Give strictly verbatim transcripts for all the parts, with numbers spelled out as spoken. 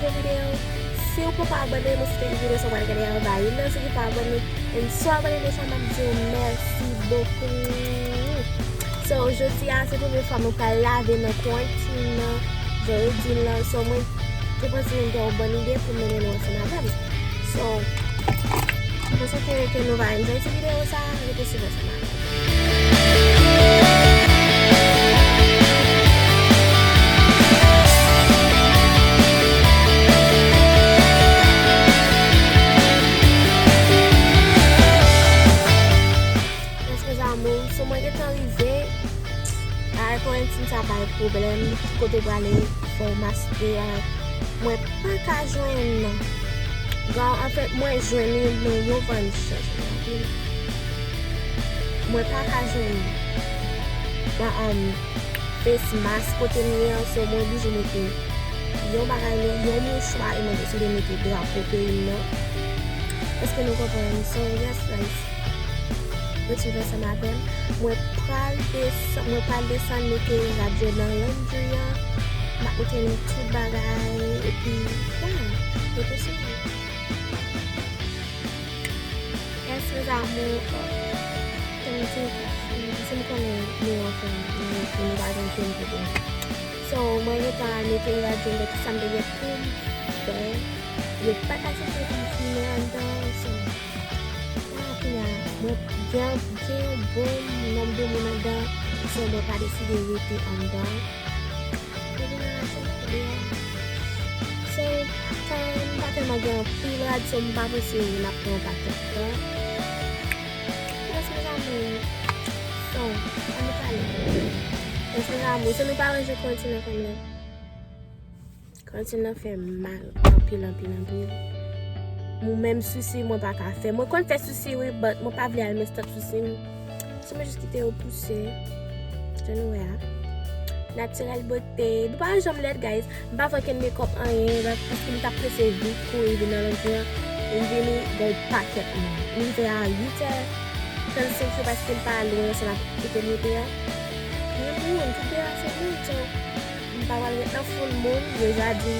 Videyo. Si w poko abòne, mwen swete ke videyo sa w pral gade a anvayi nan. Si w poko abòne, and si w abòne deja, m ap di w mèsi bokou. So, jodi a, se premye fwa mwen pral lave nan kwarantinn nan, jan yo di l lan. So, mwen te panse se yon bòn ide pou m mennen nou ansanm avè m. So, mwen swete ke nou va enjoy ti videyo sa, rete swiv ansanm avè m. Yes, mes amours, so mwen gentan rive. Ay, kwarantinn sa bay pwoblèm. Kote w prale, fò w maske. Ay, mwen pa ka jwenn. Bon, anfèt, mwen jwenn wi, men yo vann chè. Mwen pa ka jwenn. Bon, um, face mask kote m ye an, so mwen oblije mete yon bagay, yon mouchwa, e mwen deside mete drapo peyi m nan. Èske nou konprann? So, yes, guys. Mwen swiv ansanm avè m. Mwen pral desann, mwen pral desann mete rad yo nan laundry an. M ap montre nou tout bagay, epi, ya, rete swiv. Yes, mes amours, euh, kèm se, si m konnen nou anfòm, nou, nou pa gen kèm pou nou. So, mwen gentan al mete rad yo, men tout sa m te gen pou m fè, yo pa t aksepte pou m fimen anndan, so, la, kounye a, mwen gen, gen yon bon nonb de moun anndan, so, mwen pa deside rete anndan. Mwen vin nan lachè nan deyò. So, tan, m pa tèlman gen anpil rad, so m pa panse m ap pran yon pakèt tan. Yes, mes amours. So, ann nou pale. Yes, mes amours. So, nou pa ranje kwarantinn nan fè m la. Kwarantinn nan fè m mal. Anpil, anpil, anpil. Mwen menm sousi, mwen pa ka fè. Mwen konn fè sousi, wi, but mwen pa vle al mess up sousi m. So, mwen jis kite yo pouse. Jan nou wè a. Natirèl bote. Nou pa janm lèd, guys. M pa fè okenn makeup, anyen. Paske m t ap prese vit kouri vin nan laundry an. M vini, gen yon pakèt moun. M rive a uit è trannsenk yo paske m pa lwen ansanm ak kote m rete a. Gen moun, tout deyò a se moun. So, m pa pral ret nan foul moun. Deja di,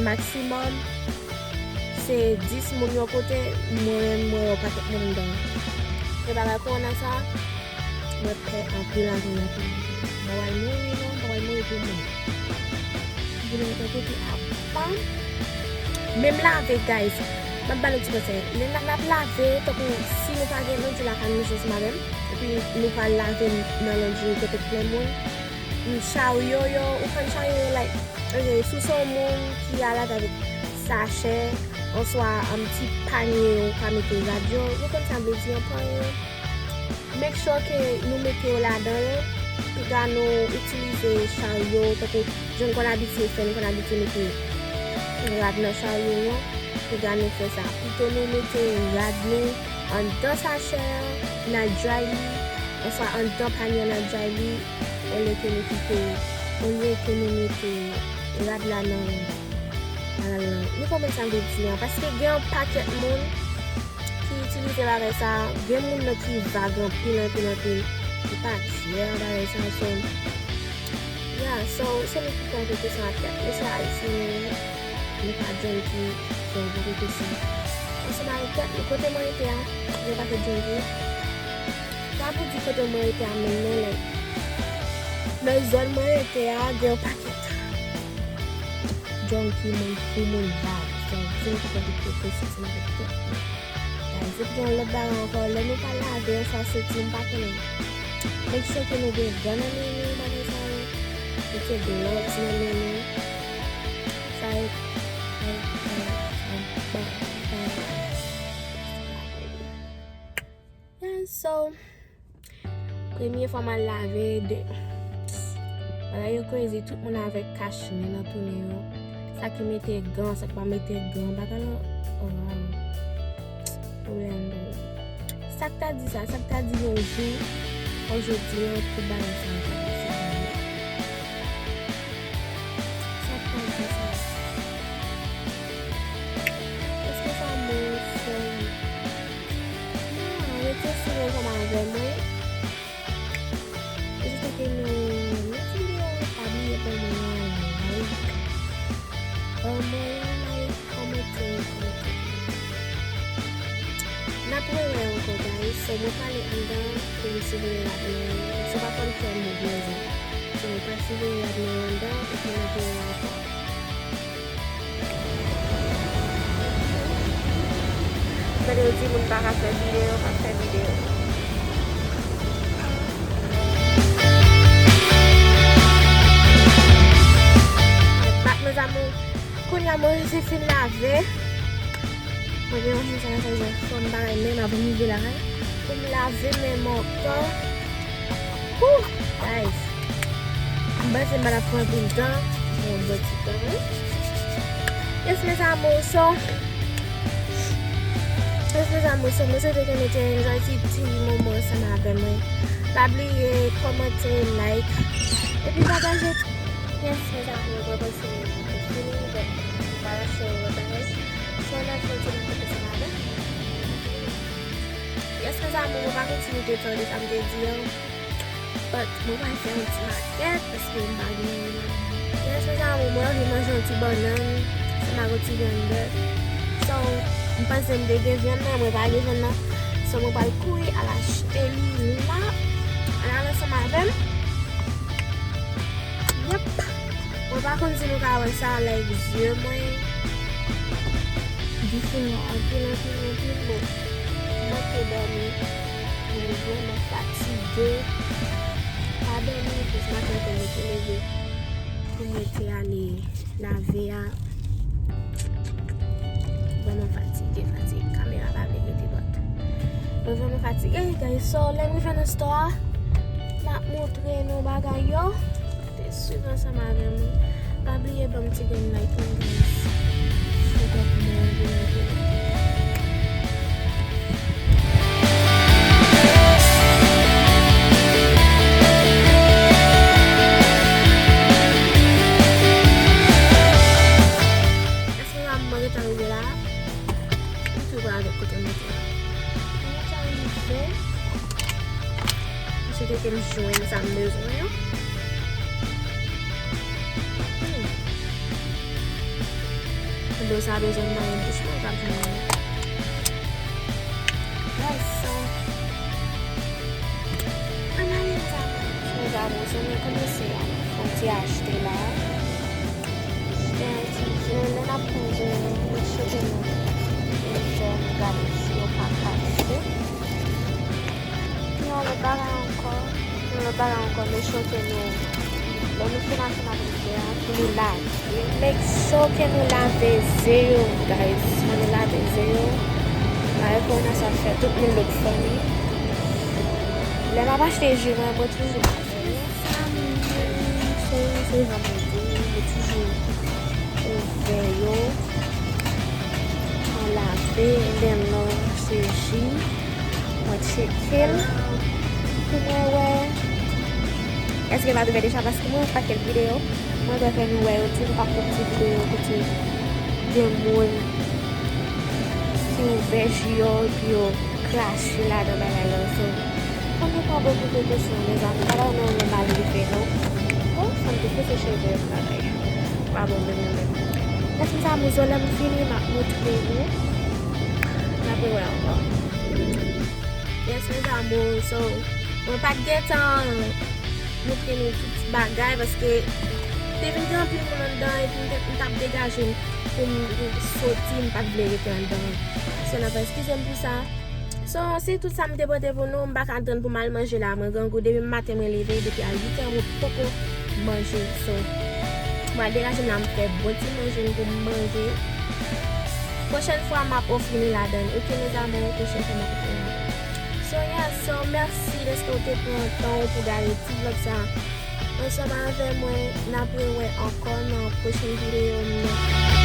maksimòm, se dis moun yon kote, mwen menm, mwen wè yon pakèt moun anndan. E bagay kowona sa, mwen pè anpil, anpil, anpil, anpil. M pa pral mouri, non, m pa pral mouri pou moun. Vin nan yon kote apa m. Men m lave, guys. M ap ba nou ti konsèy. Lè n ap lave, tankou si nou pa gen laundry lakay nou, jis m avè m, epi nou pral lave nan laundry kote plen moun, m charyo yo, ou konn charyo yo, like, ok, si w se yon moun ki alèz avèk sachè, oswa, um, ti panye ou ka mete rad yo, nou konn sa m vle di an, panye yo. Make sure ke nou mete yo ladan yo, piga nou itilize charyo, tankou jan n konn abitye fè, nou konn abitye mete rad nan charyo yo, piga nou fè sa. Pito nou mete rad nou anndan sachè an, n al dry li, oswa anndan panye an, n al dry li, olye ke nou kite, olye ke nou mete rad la nan, nan, nou konprann sa m vle di an, paske gen yon pakèt moun ki itilize bagay sa, gen moun nan ki vag anpil, anpil, anpil, ki pa djè bagay sa, so, ya, so, se nou ki pran prekosyon ak tèt nou, se Ayisyen nou ye, nou pa junkie, so, nou pran prekosyon ansanm avèk tèt nou. Kote mwen rete a, gen yon pakèt junkie. Pa pou di kote mwen rete a menm non, like, nan zòn mwen rete a, gen yon pakèt junkie, moun fou, moun vag. So, se nou ki pran tout prekosyon ansanm avèk tèt nou. Guys, epi gen yon lòt bagay ankò, lè nou pral lave, oswa soti, m pa konnen. Make sure ke nou gen gants nan men nou, bagay sa yo. Mete gloves nan men nou. Sa e, e, e, e, bon, e, yeah, so, premye fwa m al lave, de, bagay yo crazy, tout moun avèk kach nen nan tou nen yo. Sa ki mete gan, sa ki pa mete gan, bagay lan, oh, wow. Pwoblèm, pwoblèm. Sa k ta di sa, sa k ta di yon jou, kon jodi an, tout bagay sa yo ta pase. Sa k ta di sa. Èske sa bon, frè m? Non, rete sou ansanm avè mwen. Jis ke nou, nou ti videyo, pa bliye ban mwen yon like. Ban mwen Mwen prale anndan pou m siveye rad mwen yo. Si w pa konn fè mouvman sa, so mwen pral siveye rad mwen yo anndan epi m ap vini ankò. Tande yo di moun pa ka fè videyo, pa fè videyo. Bak mes amours, kounye a mwen resi fin lave. Mwen gen yon machin sanitayzè fò m bagay menm avan m rive lakay. Pou m lave men m ankò. Woo, guys. M panse m pa t ap pran anpil tan. Yon bon ti tan, wi. Yes, mes amours, so. Yes, mes amours, so. Mwen swete ke nou te enjoy ti, ti moman ansanm avè mwen. Pa bliye kòmante, like. Epi pataje tou. Yes, mes amours, mwen panse mwen fini, but m pa lage yon lòt bagay. So, n ap fè yon ti bagay ansanm avè m. Yes, mes amours, mwen pa konn si nou te tande sa m te di an. But mwen pral fè yon ti makèt paske m pa gen anyen nan men. Yes, mes amours, mwen anvi manje yon ti bannann. Sa m ak yon ti vyann bèf. So, m panse m te gen vyann nan, mwen pa gen vyann nan. So, mwen pral kouri al achte li la. Ann al ansanm avè m. Yep. Mwen pa konn si nou ka wè sa, like, zye mwen. Li fin nwa anpil, anpil, anpil. Bon, m manke dòmi. Mwen vrèman fatige. Pa dòmi, jis maten pou mwen te leve. Pou mwen te ale lave a. Vrèman fatige, fatige. Kamera pa vle rete dwat. Mwen vrèman fatige, guys. So, lè m rive nan store a, m ap montre nou bagay yo. Te swiv ansanm avè m. Pa bliye ban m ti grenn like lan, guys. Fòk mwen vin vin. Èske la mwen gentan rive la? M tou pral avèk kote m mete a. Mwen gentan rive. M swete ke m jwenn sa m bezwen an. Hmm. Dlo sa bezwen m nan bouch mwen, m p ap jwenn anyen. Yes, so. Ann ale, mes amours. Mes amours, so mwen kòmanse a fè yon ti achte la. Achte yon ti zye, lè n ap pran zye yo, make sure ke nou enjoy, nou gade si yo pa kase. Yon lòt bagay ankò, yon lòt bagay ankò, make sure ke nou, lè nou fin achte, n ap rive an, pou nou lave. Make sure ke nou lave ze yo, guys. Fò nou lave ze yo. Malè kowona sa fè tout moun look funny. Lè m ap achte ji mwen, mwen toujou lave yo. Sa m ye, se, se jan mwen ye, mwen toujou ouvè yo. Mwen lave, and then mwen achte ji. Mwen tcheke l pou mwen wè èske l pa t ouvè deja, paske mwen wè yon pakèt videyo, mwen wè ke nou wè yo toujou ap fè ti videyo kote gen moun ki ouvè ji yo epi yo krache ladan bagay lan. So, fò nou pran bon prekosyon, mezanmi, pa bay nan yon mal rive nou. Oh, fò n te fese cheve yo bagay. Pa bon menm, menm, menm. Lè m sa mouzo, lè m fini, m ap montre nou. N ap rewè ankò. Yes, mes amours, so, mwen pa t gentan montre nou tout bagay, paske te vin gen anpil moun anndan, epi m te, m t ap degaje m pou m soti, m pa t vle rete anndan. So, n ap eskize m pou sa. So, se tout sa m te pote pou nou. M pa ka tann pou m al manje la. Mwen grangou. Depi maten mwen leve, depi a uit è, mwen poko manje. So, mwen al degaje m la, m fè bon ti manje m pou m manje. Pwochèn fwa, m ap ofri nou ladann. Oke, mes amours, pwochèn fwa, m ap ofri nou. So, yeah, so, mèsi dèske w te pran tan w pou gade ti vlòg sa. Ansanm avè mwen, n ap rewè ankò nan pwochen videyo m nan.